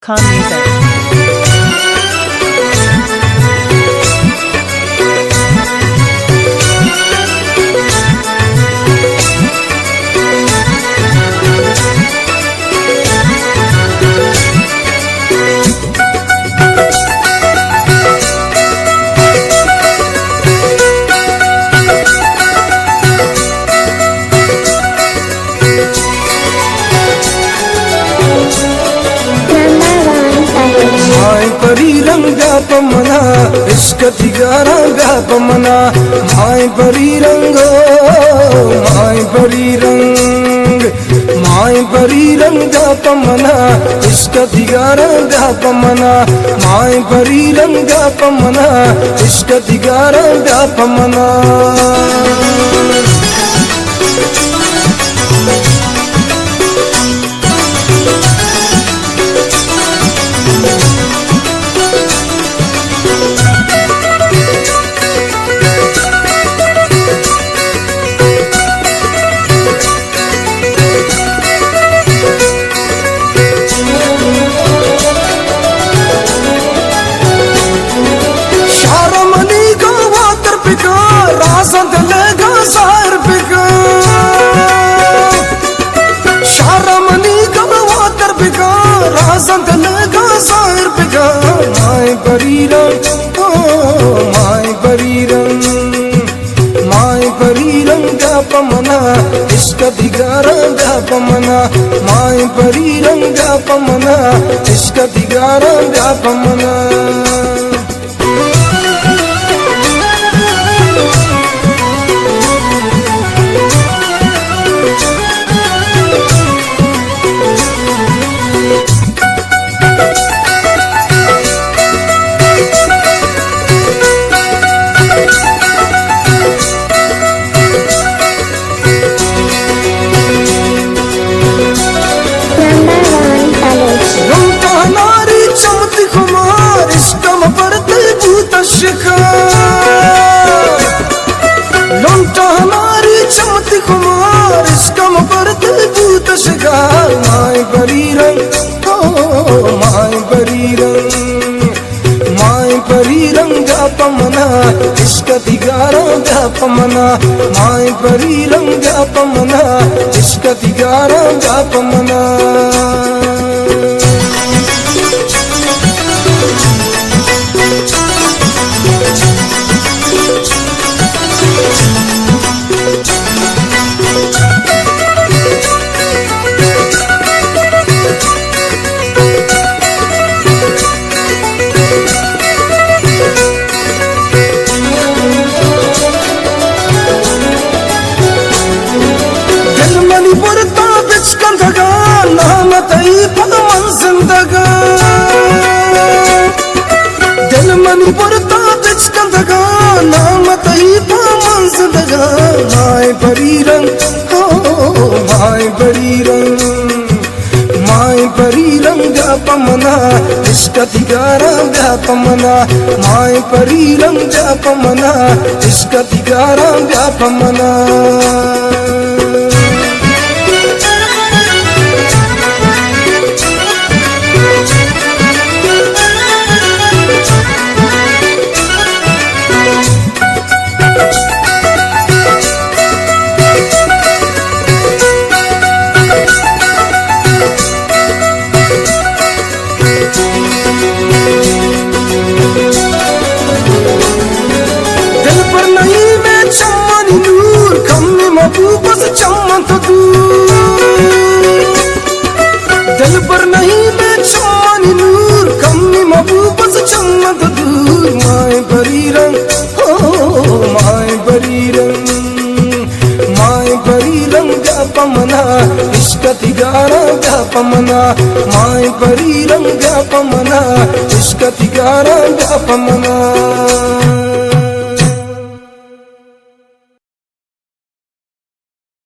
Khan Music. مائیں پری رنگ بیا پہ منا، عشق ءِ دیگاراں بیا پہ منا۔ مائیں پری رنگ، او مائیں پری رنگ، مائیں پری رنگ بیا پہ منا، عشق ءِ دیگاراں بیا پہ منا۔ مائیں پری رنگ بیا پہ منا، عشق ءِ دیگاراں بیا پہ منا۔ شہر منی گواتر بکن، رازاں دل ءِ گاں ظاہر بکن۔ شہر منی گواتر بکن، رازاں دل ءِ گاں ظاہر بکن۔ مائیں پری رنگ، او مائیں پری رنگ، مائیں پری رنگ بیا پہ منا، عشق ءِ دیگاراں بیا پہ منا۔ مائیں پری رنگ بیا پہ منا، عشق ءِ دیگاراں بیا پہ منا۔ لنٹاناری چمتی خمار، عشق ءَ مہ پر تئی بوت شکار۔ لنٹاناری چمتی خمار، عشق ءَ مہ پر تئی بوت شکار۔ مائیں پری رنگ، او مائیں پری رنگ، مائیں پری رنگ بیا پہ منا، عشق ءِ دیگاراں بیا پہ منا۔ مائیں پری رنگ بیا پہ منا، عشق ءِ دیگاراں بیا پہ منا۔ دل منی برتا بچکندگاں، نام تئی پہ من زندگاں۔ دل منی برتا بچکندگاں، نام تئی پہ من زندگاں۔ مائیں پری رنگ، او مائیں پری رنگ، مائیں پری رنگ بیا پہ منا، عشق ءِ دیگاراں بیا پہ منا۔ مائیں پری رنگ بیا پہ منا، عشق ءِ دیگاراں بیا پہ منا۔ دلبر نہیں مئے چمانی نور، کمی مبو بس چمن تو دور۔ دلبر نہیں مئے چمانی نور، کمی مبو بس چمن تو دور۔ مائیں پری رنگ، او مائیں پری رنگ، مائیں پری رنگ بیا پہ منا، عشق ءِ دیگاراں بیا پہ منا۔ مائیں پری رنگ بیا پہ منا، عشق ءِ دیگاراں بیا پہ منا۔